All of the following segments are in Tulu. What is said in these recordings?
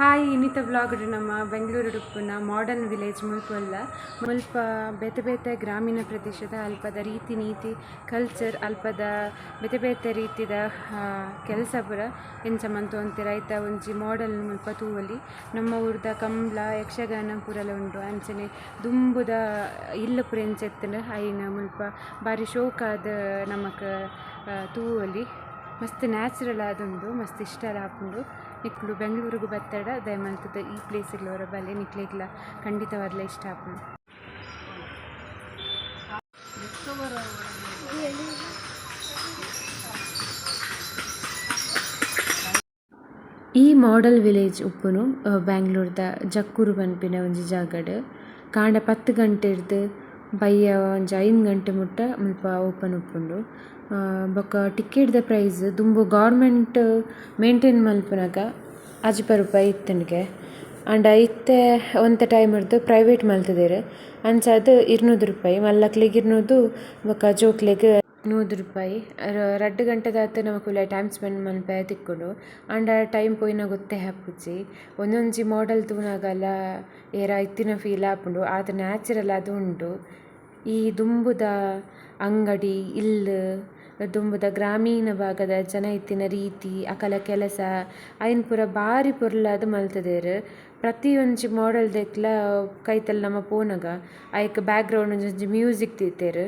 ಹಾಯ್ ಇನ್ನಿತ ವ್ಲಾಗ್ ನಮ್ಮ ಬೆಂಗಳೂರು ಉಪ್ಪುನ ಮಾಡರ್ನ್ ವಿಲೇಜ್ ಮುಲ್ಪಲ್ಲ ಮುಲ್ಪ ಬೇತೆ ಬೇತೆ ಗ್ರಾಮೀಣ ಪ್ರದೇಶದ ಅಲ್ಪದ ರೀತಿ ನೀತಿ ಕಲ್ಚರ್ ಅಲ್ಪದ ಬೇತೆ ಬೇತೆ ರೀತಿದ ಕೆಲಸ ಪೂರ ಎಂಚ ಮಂತೊಂತೆರ್ ಐತ ಒಂಜಿ ಮಾಡೆಲ್ ಮುಲ್ಪ ತೂವೊಲಿ ನಮ್ಮ ಊರ್ದ ಕಂಬ್ಳ ಯಕ್ಷಗಾನ ಪೂರಲ ಉಂಡು ಅಂಚನೆ ದುಂಬುದ ಇಲ್ಲ್ ಪೂರ ಎಂಚ ಇತ್ತ್ಂಡ್ ಐನ ಮುಲ್ಪ ಬಾರಿ ಶೋಕಾದ್ ನಮಕ್ ತೂವೊಲಿ ಮಸ್ತ್ ನ್ಯಾಚುರಲ್ ಆದುಂಡು ಮಸ್ತ್ ಇಷ್ಟಲ ಆಪುಂಡು. ನಿಕ್ಲು ಬೆಂಗಳೂರುಗು ಬತ್ತಡ ದಯಮಲ್ತುದು ಈ ಪ್ಲೇಸ್ ಗ್ ಬಲೆ ನಿಕ್ಲೆಗ್ಲ ಖಂಡಿತವಾದ್ಲ ಇಷ್ಟ ಆಪುಂಡು. ಈ ಮಾಡೆಲ್ ವಿಲೇಜ್ ಉಪ್ಪುನು ಬೆಂಗಳೂರುದ ಜಕ್ಕೂರು ಪನ್ಪಿನ ಒಂಜಿ ಜಾಗಡ್ ಕಾಂಡೆ 10 ಗಂಟೆರ್ದ್ ಬಯ್ಯ ಒಂಜಿ 5 ಗಂಟೆ ಮುಟ್ಟ ಮುಲ್ಪ ಓಪನ್ ಉಪ್ಪುಂಡು. ಬೊಕ ಟಿಕೆಟ್ ದ ಪ್ರೈಸ್ ದುಂಬು ಗವರ್ಮೆಂಟ್ ಮೇಂಟೈನ್ ಮಲ್ಪುನಗ 50 ರೂಪಾಯಿ ಇತ್ತುಂಡುಗೆ ಆಂಡ ಇತ್ತೆ ಒಂತೆ ಟೈಮ್ ರ್ದ್ ಪ್ರೈವೇಟ್ ಮಲ್ತುದೆರ್ ಅಂಚಾದ್ 200 ರೂಪಾಯಿ ಮಲ್ಲಕ್ಲೆಗ್ 200 ಬೊಕ ಜೋಕ್ಲೆಗ್ 100 ರೂಪಾಯಿ. 2 ಗಂಟೆದಾತ್ ನಮಕ್ ಉಲಾಯಿ ಟೈಮ್ ಸ್ಪೆಂಡ್ ಮನ್ಪೆರೆ ತಿಕ್ಕುಂಡು ಆಂಡ ಟೈಮ್ ಪೋಯಿನ ಗೊತ್ತೇ ಆಪುಜಿ. ಒಂಜೊಂಜಿ ಮಾಡೆಲ್ ತೂನಗಲ ಏರಾ ಇತ್ತಿನ ಫೀಲ್ ಆಪುಂಡು ಆತ್ ನ್ಯಾಚುರಲ್ ಆದ್ ಉಂಡು. ಈ ದುಂಬುದ ಅಂಗಡಿ ಇಲ್ಲ್ ದುಂಬುದ ಗ್ರಾಮೀಣ ಭಾಗದ ಜನ ಇತ್ತಿನ ರೀತಿ ಅಕಲ ಕೆಲಸ ಐನ್ ಪೂರ ಬಾರಿ ಪೊರ್ಲಾದ್ ಮಲ್ತುದೆರ್. ಪ್ರತಿಯೊಂಜಿ ಮಾಡೆಲ್ ದೆಕ್ಲ ಕೈತಲ್ ನಮ ಪೋನಗ ಐಕ್ ಬ್ಯಾಕ್ ಗ್ರೌಂಡ್ ಒಂಜೊಂಜಿ ಮ್ಯೂಸಿಕ್ ದೀತೆರ್.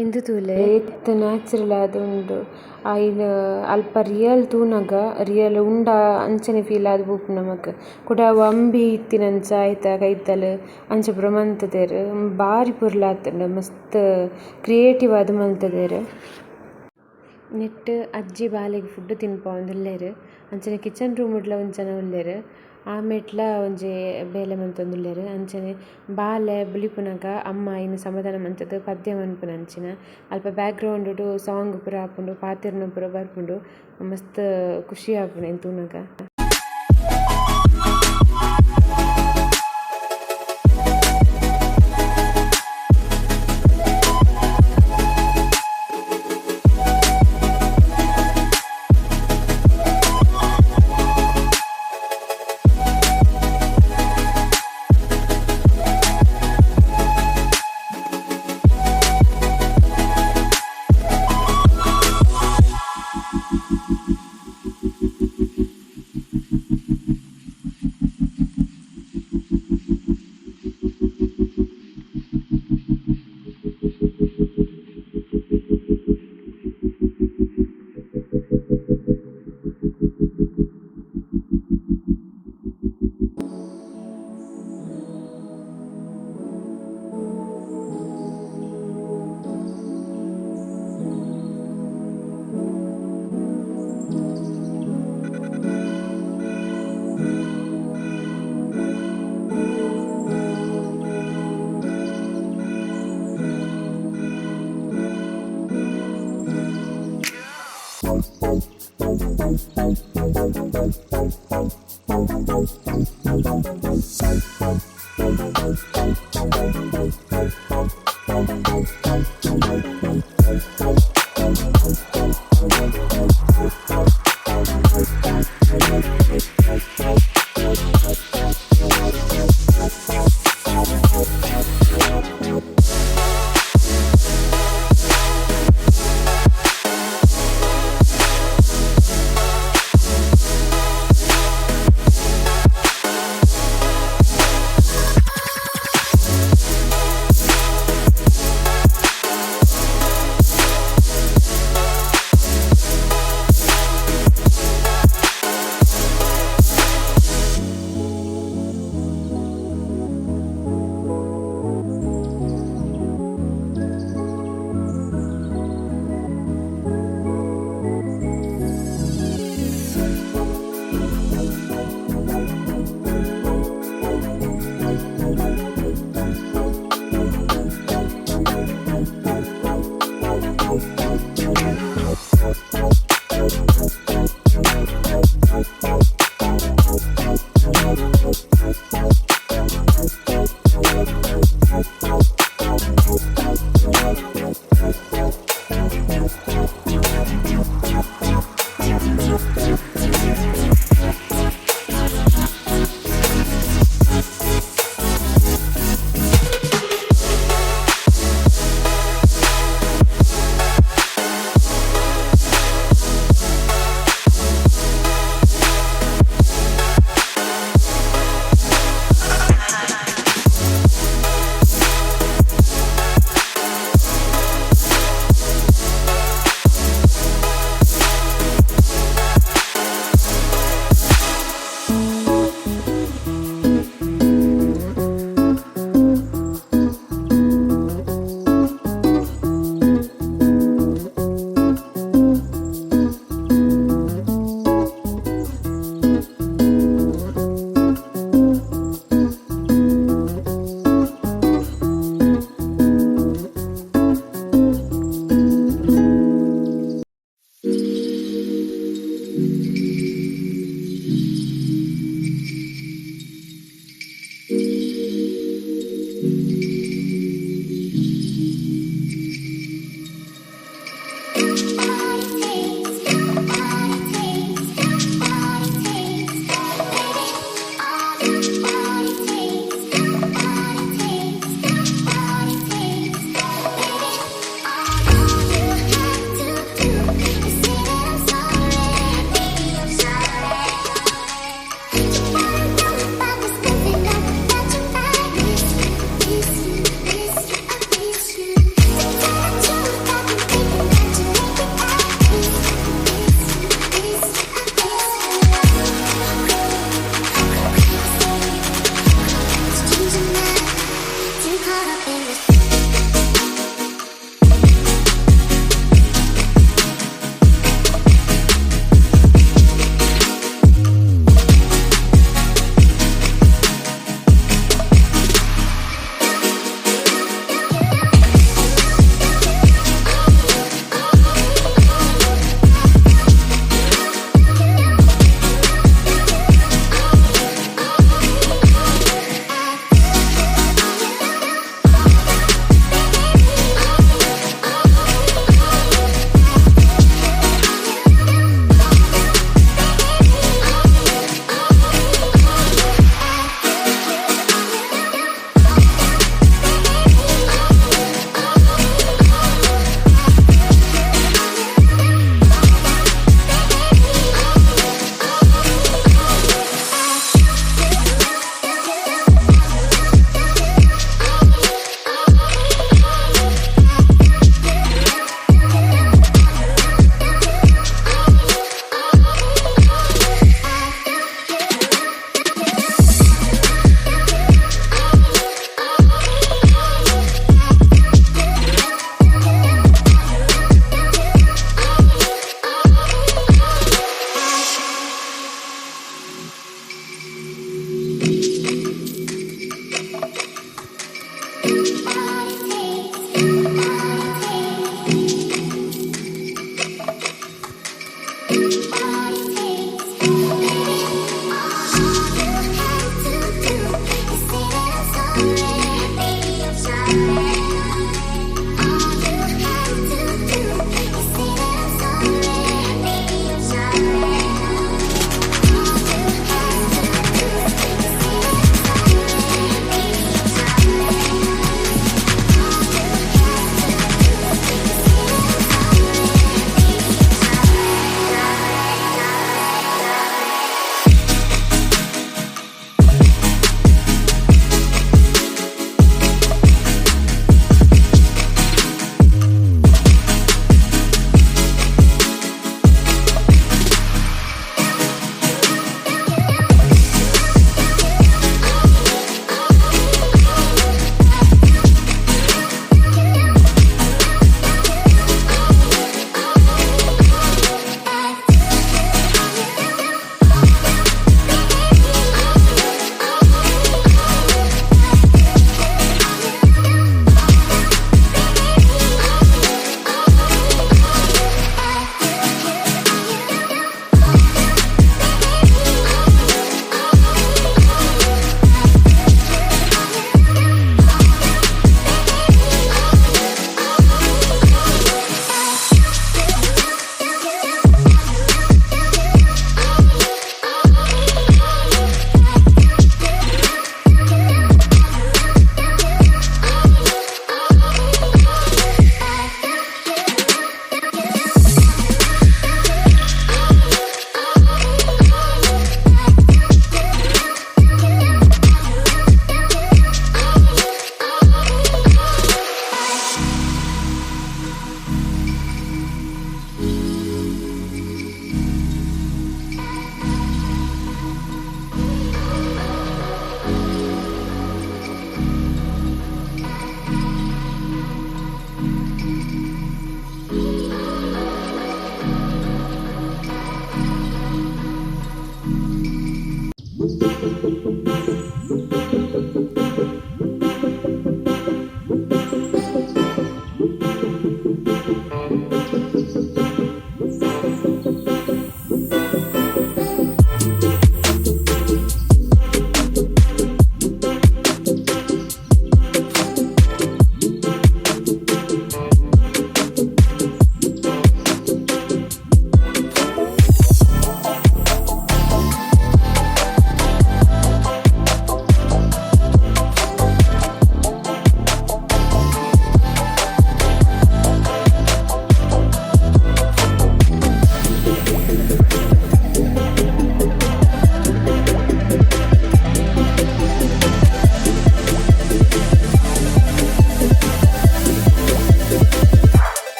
ಇಂದು ತೂಲೆ ಏತ್ ನ್ಯಾಚುರಲ್ ಆದ್ ಉಂಡು ಐನ್ ಅಲ್ಪ ರಿಯಲ್ ತೂನಗ ರಿಯಲ್ ಉಂಡಾ ಅಂಚನೆ ಫೀಲ್ ಆದ್ ಪೋಪುಂಡು ನಮಕ್ ಕುಡ ಅವು ಅಂಬಿ ಇತ್ತಿನಂಚ ಐತ ಕೈತಲ್ ಅಂಚ ಪೂರ ಮಂತುದೆರ್ ಬಾರಿ ಪೊರ್ಲಾತುಂಡು ಮಸ್ತ್ ಕ್ರಿಯೇಟಿವ್ ಆದ್ ಮಂತುದೆರ್. ನೆಟ್ಟ್ ಅಜ್ಜಿ ಬಾಲೆಗ್ ಫುಡ್ಡ್ ತಿನ್ಪಾವೊಂದುಲ್ಲೆರ್ ಅಂಚನೆ ಕಿಚನ್ ರೂಮ್ ಡ್ಲ ಒಂಜಿ ಜನ ಉಲ್ಲೆರ್ ಆಮೆಟ್ಲ ಒಂಜಿ ಬೇಲೆ ಮಂತೊಂದುಲ್ಲೆರ್ ಅಂಚನೆ ಬಾಲೆ ಬುಲಿಪುನಗ ಅಮ್ಮ ಐನ್ ಸಮಧಾನ ಮಂತುದು ಪದ್ಯ ಮನ್ಪುನಂಚಿನ ಅಲ್ಪ ಬ್ಯಾಕ್ ಗ್ರೌಂಡ್ ಡು ಸಾಂಗ್ ಪೂರ ಆಪುಂಡು ಪಾತೆರ್ನ ಪೂರ ಬರ್ಪುಂಡು ಮಸ್ತ್ ಖುಷಿ ಆಪುಂಡು ಐನ್ ತೂನಗ.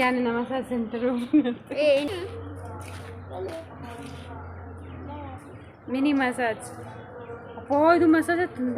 ಧ್ಯಾನನ ಮಸಾಜ್ ಸೆಂಟರ್. Mini massage. ಅಪ್ಪೋ, ಇದು ಮಸಾಜ್ ತುಂಬ.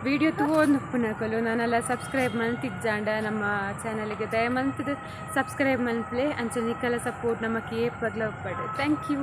ವಿಡಿಯೋ ತೂವೊಂದು ಉಪ್ಪುನಕುಲು ನನಲ ಸಬ್ಸ್ಕ್ರೈಬ್ ಮಲ್ತಿಜ್ಜಾಂಡ ನಮ್ಮ ಚಾನಲ್ಗೆ ದಯ ಮಲ್ತದ ಸಬ್ಸ್ಕ್ರೈಬ್ ಮಲ್ಪಲೆ. ಅಂಚ ನಿಕಲ ಸಪೋರ್ಟ್ ನಮಕ್ ಏಪಗ್ಲ ಉಪ್ಪಡ್. Thank you.